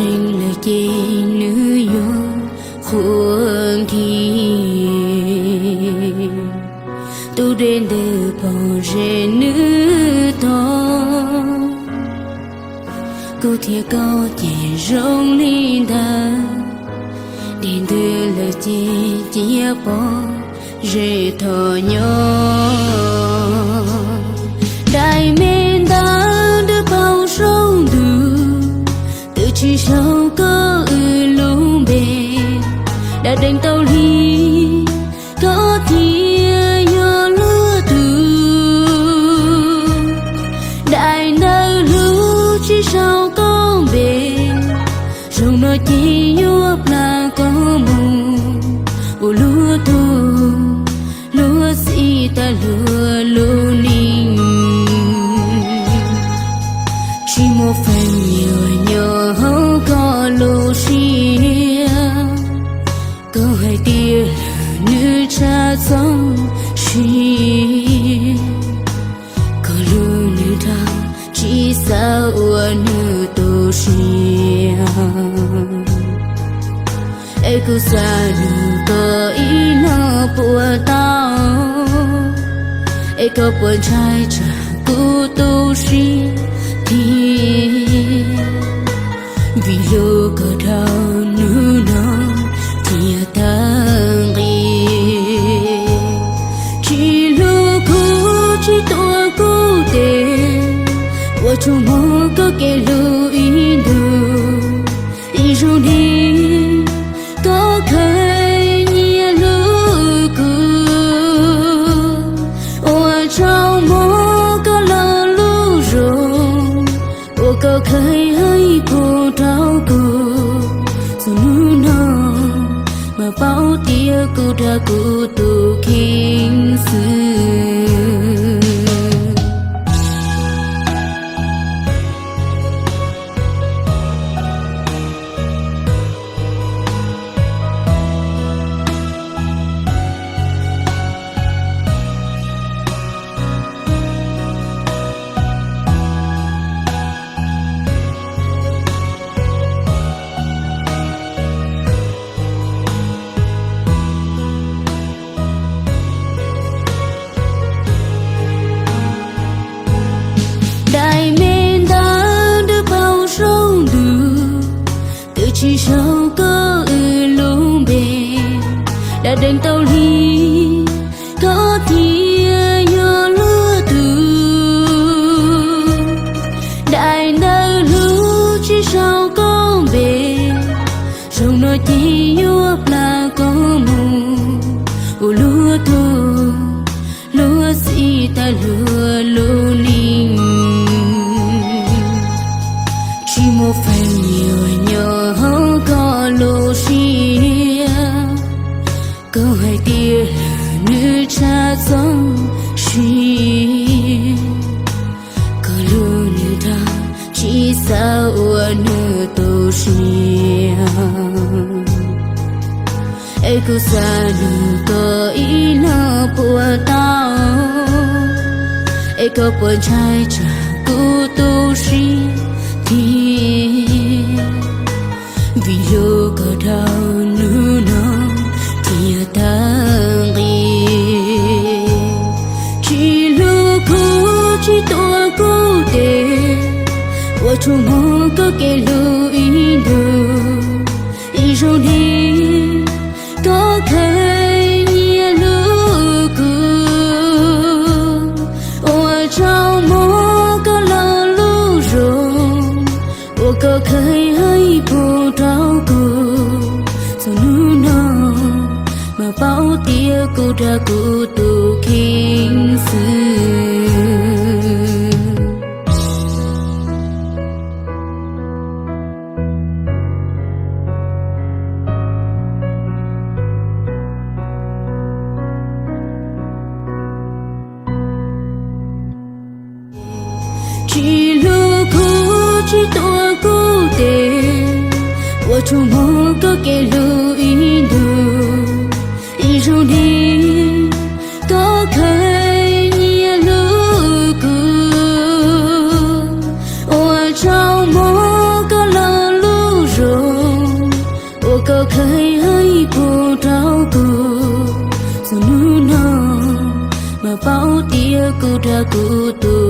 Tseeb lawm ces nws yuav qhuav nthi, tus dej ntws pov ze nws tog. Kuv thiab koj ces zoo li ntawd, dej ntws lawm ces cia pov ze thov nyob. Daim me ntawv ntawm paus saum ntuj, twb tsis sau koj wb lub npe, dab deev tau hli koj thiaj yog luag tug. Daim ntawv hlub tsis sau koj npe, zaum no ces yuav plam koj mus ua luag tug, luag txij tag luag lub neej. Tsis muaj feem yuav nyob hauv koj lub siab, koj hais tias lawm nws tshaj txoj sia. Koj hlub nws dhau tsis xav ua nws tu siab. Es kuv xav nug koj ib lo puas tau, es koj puas ntshai tsam kuv tu siab thiab. Vim hlub koj dhau hnub no thiaj tag nqi, tsis hlub kuv tsis tuav kuv tes, ua tsaug mog koj kev hlub ib ntus ib zaug deb. Koj kheev nyiam hlub kuv, ua tsaug mog koj lo lus zoo, uas koj kheev hais pub rau kuv. Txog hnub no mas paub tias kuv dag kuv tus kheej xwb. Daim me ntawv ntawm paus saum ntuj, twb tsis sau koj wb lub npe, dab deev tau hli koj thiaj yog luag tug. Daim ntawv hlub tsis sau koj npe, zaum no ces yuav plam koj mus ua luag tug, luag txij tag luag lub neej. Tsis muaj feem yuav nyob hauv koj lub siab, koj hais tias lawm nws tshaj txoj sia. Koj hlub nws dhau tsis xav ua nws tu siab. Es kuv xav nug koj ib lo puas tau, es koj puas ntshai tsam kuv tu siab thiab. Vim hlub koj dhau hnub no thiaj tag nqi, tsis hlub kuv tsis tuav kuv tes, ua tsaug mog koj kev hlub ib ntus ib zaug deb. Koj kheev nyiam hlub kuv, ua tsaug mog koj lo lus zoo, uas koj kheev hais pub rau kuv. Txog hnub no mas paub tias kuv dag kuv tus kheej xwb. Tsis hlub kuv tsis tuav kuv tes, ua tsaug mog koj kev hlub ib ntus ib zaug deb. Koj kheev nyiam hlub kuv, ua tsaug mog koj lo lus kuv rau kuv tus